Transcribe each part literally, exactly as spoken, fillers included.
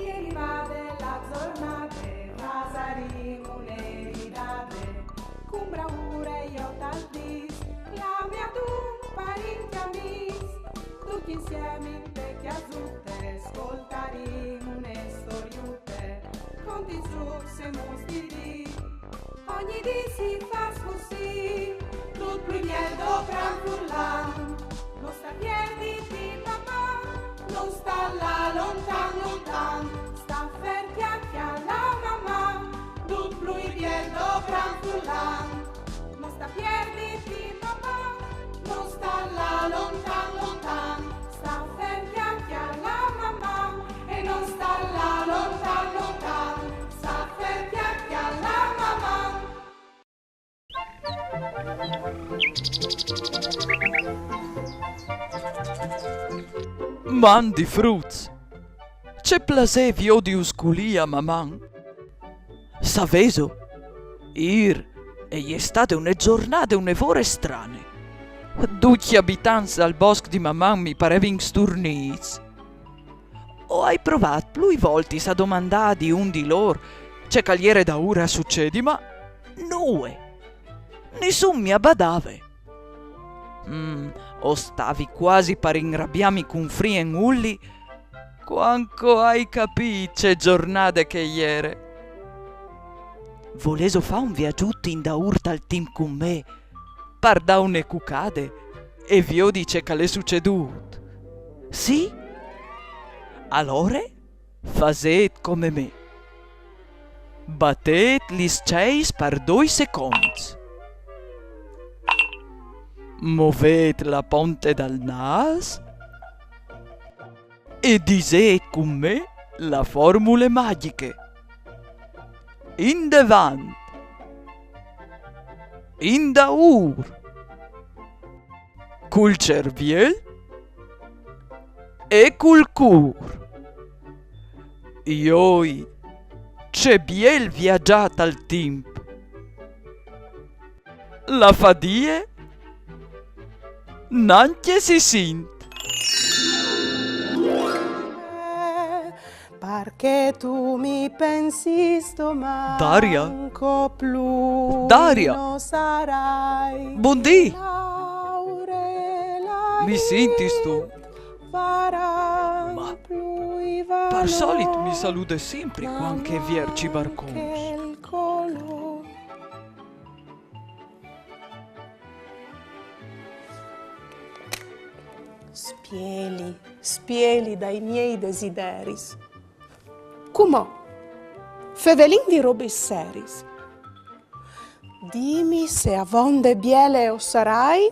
Che rivade la zornade, fasarìn une ridade, cun braure jo tal dis, clame adun parint e amis, ducj insiemi inte cjasute, scoltarìn une storiute, conti, zucs e mustiris. Ogni dì si fâs cussì, dut plui biel dopran furlan. No sta pierditi, Maman, no sta lâ lontan, lontan, sta fer cjale a Maman, dut plui biel dopran furlan. No sta pierditi, Maman, no sta lâ lontan, lontan, sta fer cjale a Maman, e no sta lâ lontan, lontan, sta fer cjale a Maman. Mandi fruts! Ce plasê viodius culì a Maman! Savêso, îr e je stade une zornade une vore strane. Ducj i abitants dal bosc di Maman mi parevin sturnîts. O ai provât plui voltis a domandâ di un di lôr ce che al jere daûr a sucedi, ma nuie. Nissun mi badave. Mm, o stavi cuasi par inrabiâmi cun Free and Wooly, cuant che o ai capît ce zornade che e jere. Volêso fâ un viagjut indaûr tal timp cun me, par dâ une cucade e viodi ce che al è sucedût? Sì? Alore fasêt come me. Batêt lis ceis par doi seconts. Movêt la ponte dal nâs e disêt cun me la formule magjiche. Indevant! Indaûr! Cul cerviel e cul cûr. Joi, ce biel viagjâ tal timp! La fadie nancje si sint. Parcè tu mi pensis doman, Daria? Daria? Bundì! Mi sintistu? Ma par solit mi salude simpri cuant che e vierç i barcons. Spieli, spieli dai miei desideris. Cumò, fevelìn di robis seris. Dimi se avonde biele o sarai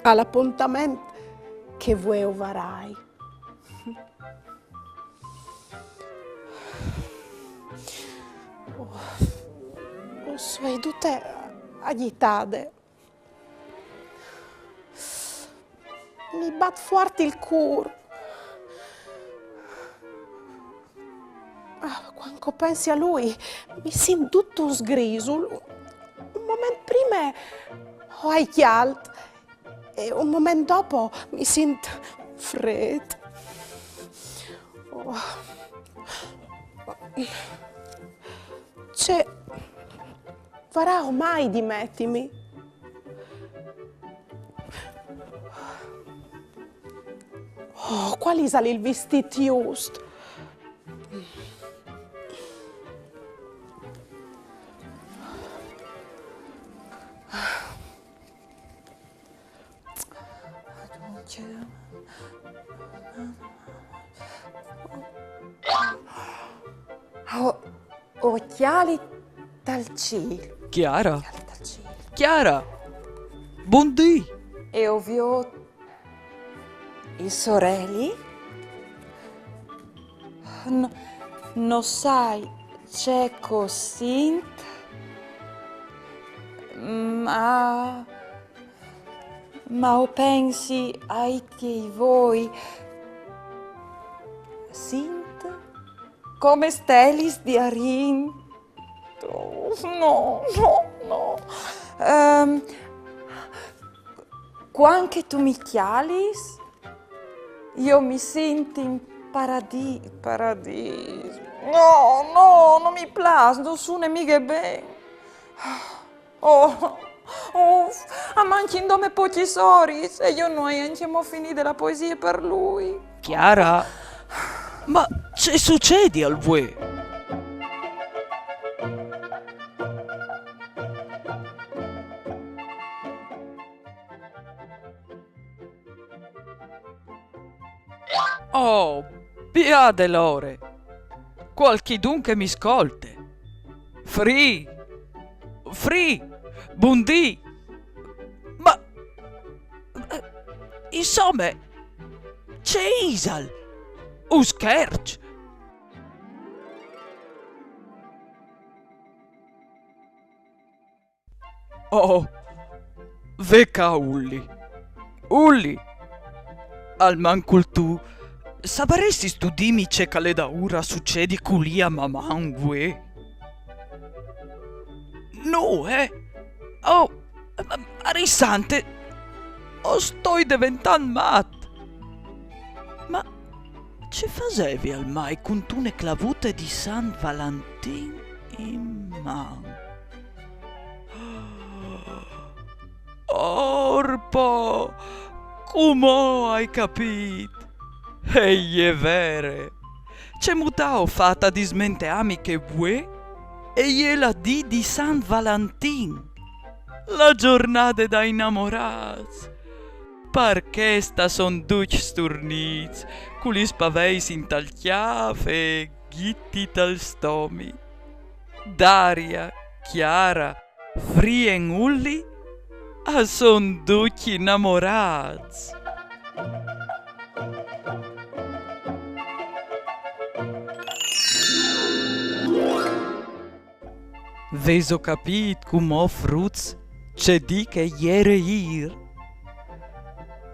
al apontament che vuê o varai. Oh, o soi dute agjitade. Mi bat fuart il cûr. Ah, cuant che o pensi a lui, mi sint dut un sgrisul. Un moment prime o ai cjalt e un moment dopo mi sint frêt. Oh. Ce varà mai di metimi? Oh, cuâl isal il vistît just? Oh, o cjali tal cîl. Chiara? Cjali tal cîl. Chiara! Bundì! E o viôt il soreli? No, no sai ce che o sint, ma, ma o pensi ai tiei voi. Sint come stelis di arint. No, no, no. Ehm, cuant che tu mi cjalis, jo mi sint in Paradis, paradis. No, no, no mi plâs, no sune mighe ben. Oh, uf, a mancjin dome pocjis oris e jo no ai ancjemò finide la poesie par lui. Chiara, ma ce sucedial vuê? Oh, biade l'ore! Cualchidun che mi scolte! Free! Free! Bundì! Ma, eh, insome, ce isal? Un scherç? Oh, ve ca Ulli. Ulli! Almancul tu, savaressistu dîmi ce che al è daûr a sucedi cu lia Maman vuê? No, eh? Oh, ma, ma, Marie Sante, o stoi deventant mat! Ma ce fasevial mai cuntune clavute di San Valentin in man? Orpo! Cumò o ai capît! E je vere! Cemût aio fat a dismenteâmi che vuê e je la dì di San Valentin, la zornade dai inamorâts? Par chest a son ducj sturnîts, cu lis paveis intal cjâf e ghiti tal stomi. Daria, Chiara, Free e Ulli a son ducj inamorâts. Vêso capît cumò, fruts, ce dì che e jere îr?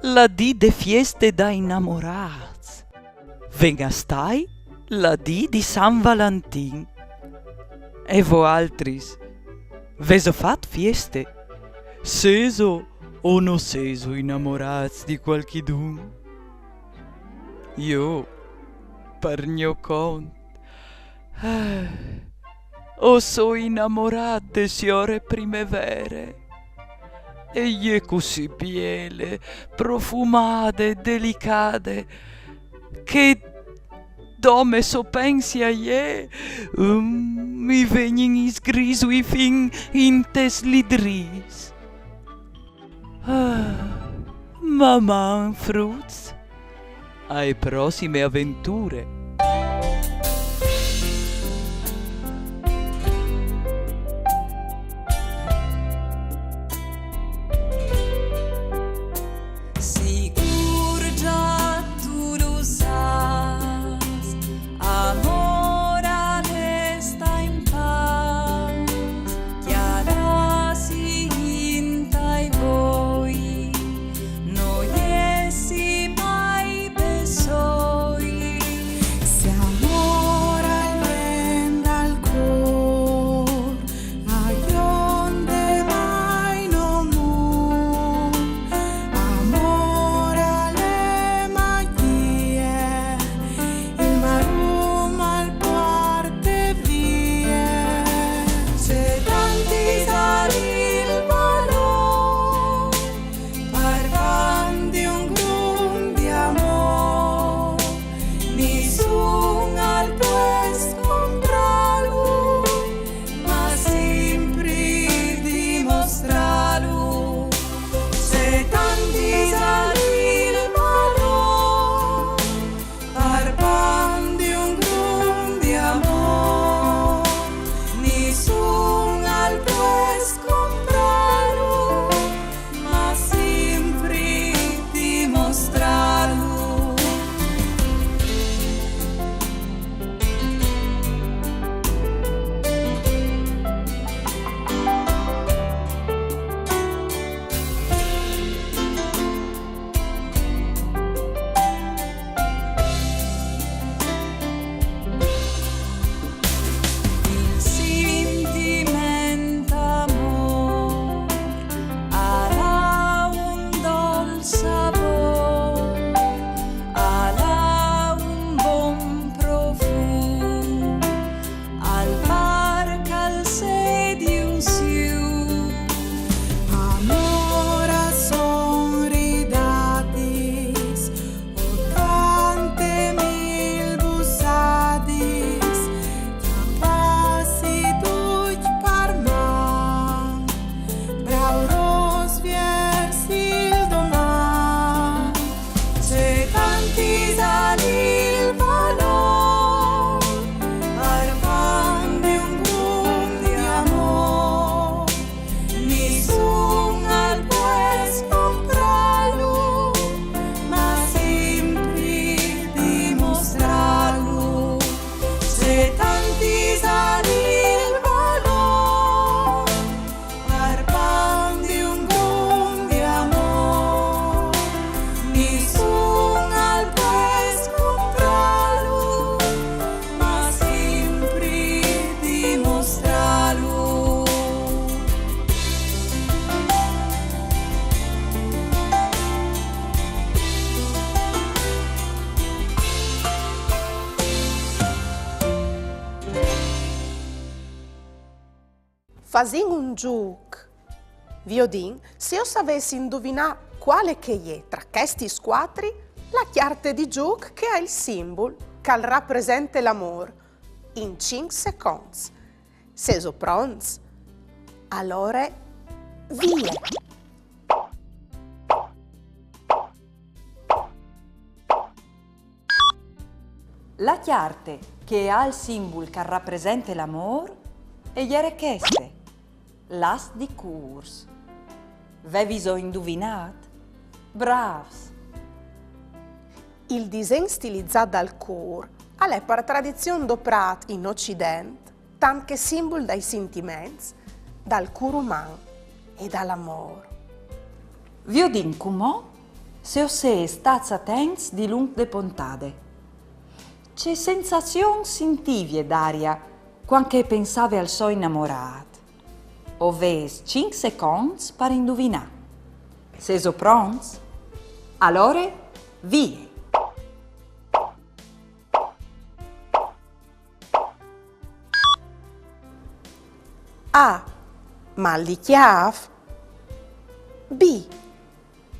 La dì de fieste dai inamorâts. Ven a stâi la dì di San Valentin. E voaltris, vêso fat fieste? Sêso o no sêso inamorâts di cualchidun? Jo, par gno cont, eh, o soi inamorât de siore Primevere. E je cussì biele, profumade, delicade, che dome se o pensi a jê, mm, mi vegnin i sgrisui fin intes lidrîs. Ah, Maman, fruts, ae prossime aventure. Sigûr za tu lu sâs, amôr al è stât in pâs, cjalâsi intai voi, no jessi mai bessôi. Fasìn un zûc. Viodìn se o savês induvinâ cuâl che e je tra chestis cuatri la cjarte di zûc che e à il simbul che al rapresente l'amôr, in cinc seconts. Sêso pronts? Alore, vie! La cjarte che e à il simbul che al rapresente l'amôr e jere cheste, l'as di cûrs. Veviso induvinât? Brâfs! Il disen stilizât dal cûr al è par tradizion doprât in Ocident tant che simbul dai sintiments, dal cûr uman e dal amôr. Viodìn cumò se o sês stâts atents dilunc de pontade. Ce sensazion sintivie Daria cuant che e pensave al so inamorât? O vês cinc seconts par induvinâ. Sêso pronts? Alore, vie! A. Mâl di cjâf. B.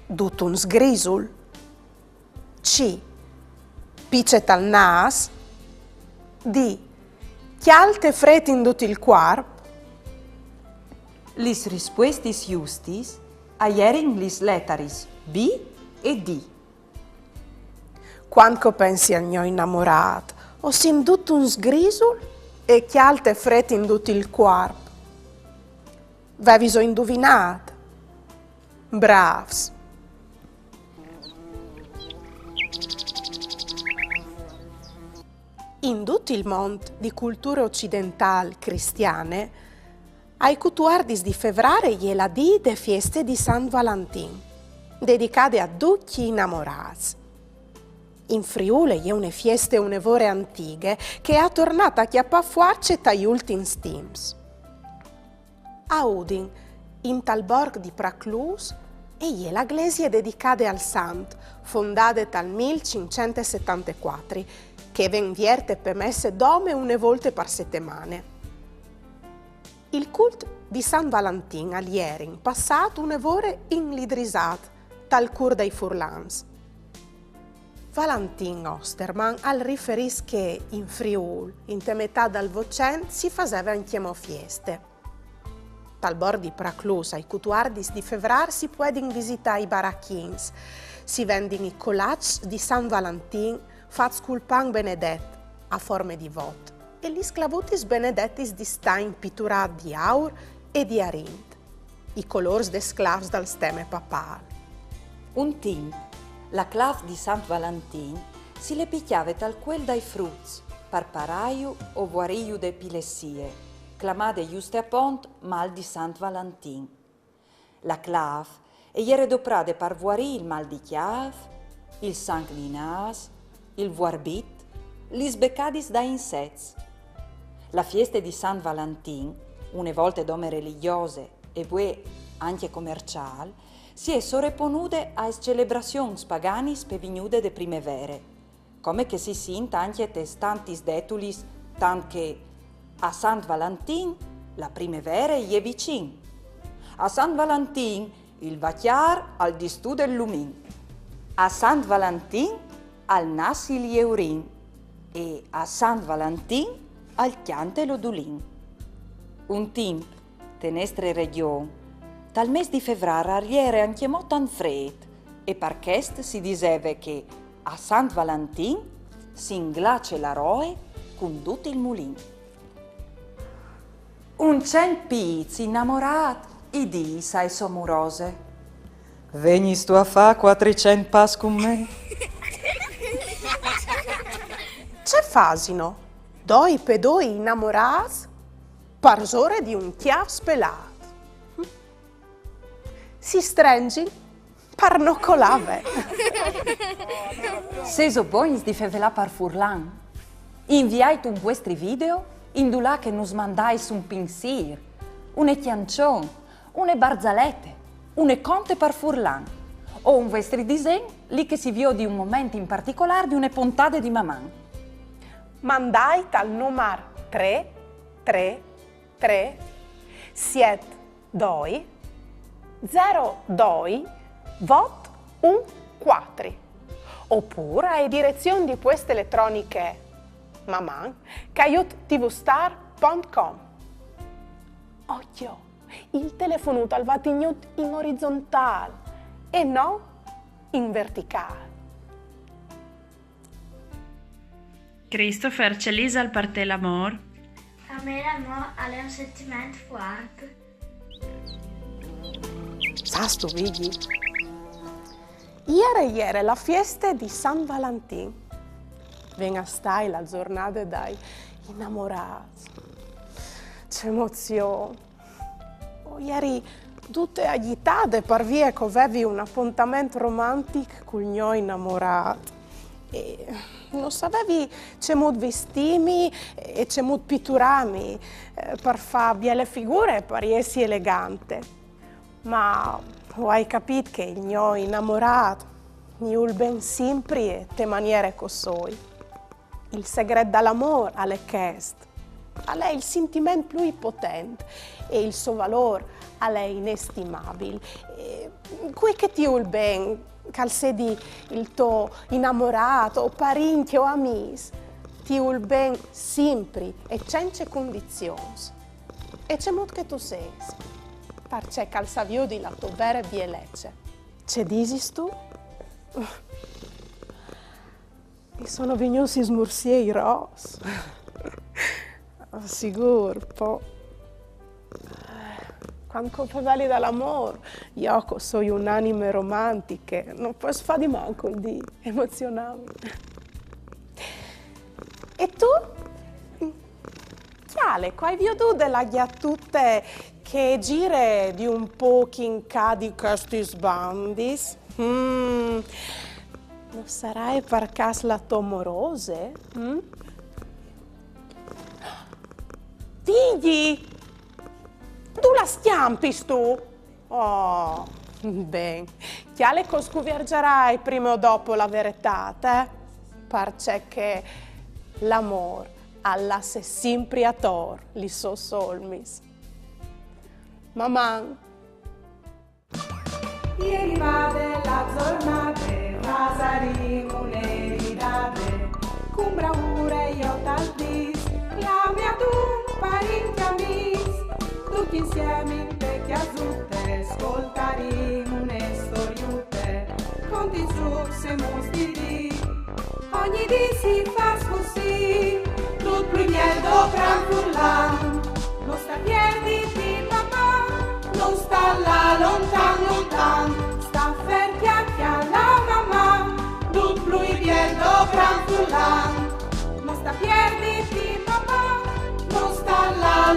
Dut un sgrisul. C. Pice tal nâs. D. Cjalt e frêt in dut il cuarp. Lis rispuestis justis a jerin lis letaris B e D. Cuant che o pensi al gno inamorât, o sint dut un sgrisul e cjalt e frêt in dut il cuarp. Veviso induvinât? Brâfs! In dut il mont di culture ocidentâl cristiane, ai cutuardis di Fevrâr e je la dì de fieste di Sant Valentin, dedicade a ducj i inamorâts. In Friûl e je une fieste une vore antighe che e à tornât a cjapâ fuarce tai ultins timps. A Udin, intal borc di Praclus, e je la glesie dedicade al sant, fondade tal mil cinccent e setantecuatri, che e ven vierte pe messe dome une volte par setemane. Il cult di Sant Valentin al jere in passât une vore inlidrisât tal cûr dai furlans. Valentin Osterman al riferìs che in Friûl, inte metât dal Votcent, si faseve ancjemò fieste. Tal borc di Praclus, ai cutuardis di Fevrâr, si puedin visitâ i barachins. Si vendin i colaçs di Sant Valentin fats cul pan benedet, a forme di vot, e lis clavutis benedetis di stagn piturât di aur e di arint, i colôrs des clâfs dal steme papâl. Un timp, la clâf di Sant Valentin si le picjave tal cuel dai fruts, par parâju o vuarîju de epilessie, clamade juste apont mâl di Sant Valentin. La clâf e jere doprade par vuarî il mâl di cjâf, il sanc di nâs, il vuarbit, lis becadis dai insets. La fieste di Sant Valentin, une volte dome religjose e vuê ancje comerciâl, si è soreponude aes celebrazions paganis pe vignude de primevere, come che si sint ancje tes tantis detulis, tant che: a Sant Valentin la primevere e je vicin. A Sant Valentin il vacjâr al distù del lumin. A Sant Valentin al nas il jeurin e a Sant Valentin al cjante l'odulin. Un timp, te nestre regjon, tal mês di Fevrâr al jere ancjemò tant frêt, e par chest si diseve che a Sant Valentin si inglace la roe cun dut il mulin. Un cent pîts inamorât i dîs ae sô murose: Vegnistu a fâ cuatricent pas cun me? Ce fasino doi pe doi inamorâts parsore di un cjâf spelât? Si strenzin par no colâ ve. Sêso bogns di fevelâ par furlan? Inviait un vuestri video indulà che nus mandais un pinsîr, une cjançon, une barzalete, une conte par furlan, o un vuestri disen li che si viodi un moment in particolâr di une pontade di Maman. Mandait al numar trê trê trê Siet doi zero doi vot un cuatri, opûr ae direzion di pueste eletroniche maman caiut tvstar pont com. Ocjo, il telefonut al va tignût in orizontâl e no in verticâl. Christopher, ce isal par te l'amôr? Par me l'amôr al è un sentiment fuart. Sâstu, Vigji? Ier e jere la fieste di San Valentin. Ven a stâi la zornade dai inamorâts. Ce emozion! O jeri dute agjitade par vie che o vevi un apontament romantic cul gno inamorât. E no savevi cemût vistîmi e cemût piturâmi, eh, par fâ biele figure e par jessi elegante. Ma o ai capît che il gno inamorât mi vûl ben simpri e te maniere che o soi. Il segret dal amôr al è chest. Al è il sintiment plui potent e il so valôr al è inestimabil. E cui che ti vûl ben, che al sedi il to inamorât o parincje o amîs, ti vûl ben simpri e cence condizions. E cemût che tu sês, parcè che al sa viodi la tô vere bielece. Ce disistu? Mi sono vignûts i smorsiei ros. Sigûr, po. Cuant che o feveli dal amôr, jo che o soi une anime romantiche, no pues fâ di mancul di emozionâmi. E tu? Cjale, che o ai viodude la gjatute che e gire di un pôc in ca di chestis bandis? Mm. No saraie par câs la tô morose? Mm? Vigji! Dulà scjampistu? Oh, ben. Cjale che o scuvierzarai prime o dopo la veretât, eh? Parcè che l'amôr al lasse simpri ator lis sôs olmis. Maman! E rivade la zornade, fasarìn une ridade, cun braure jo tal dîs, clame adun parincj e amîs, ducj insiemi inte cjasute, scoltarìn une storiute, conti zûcs e mostri di. Ogni dì si fâs cussì, dut plui biel dopran furlan. No sta pierditi, mamà, no sta lâ lontan, lontan. Sta fer, cjale, cjale, mamà, dut plui biel dopran furlan. No sta pierditi, mamà, no sta lâ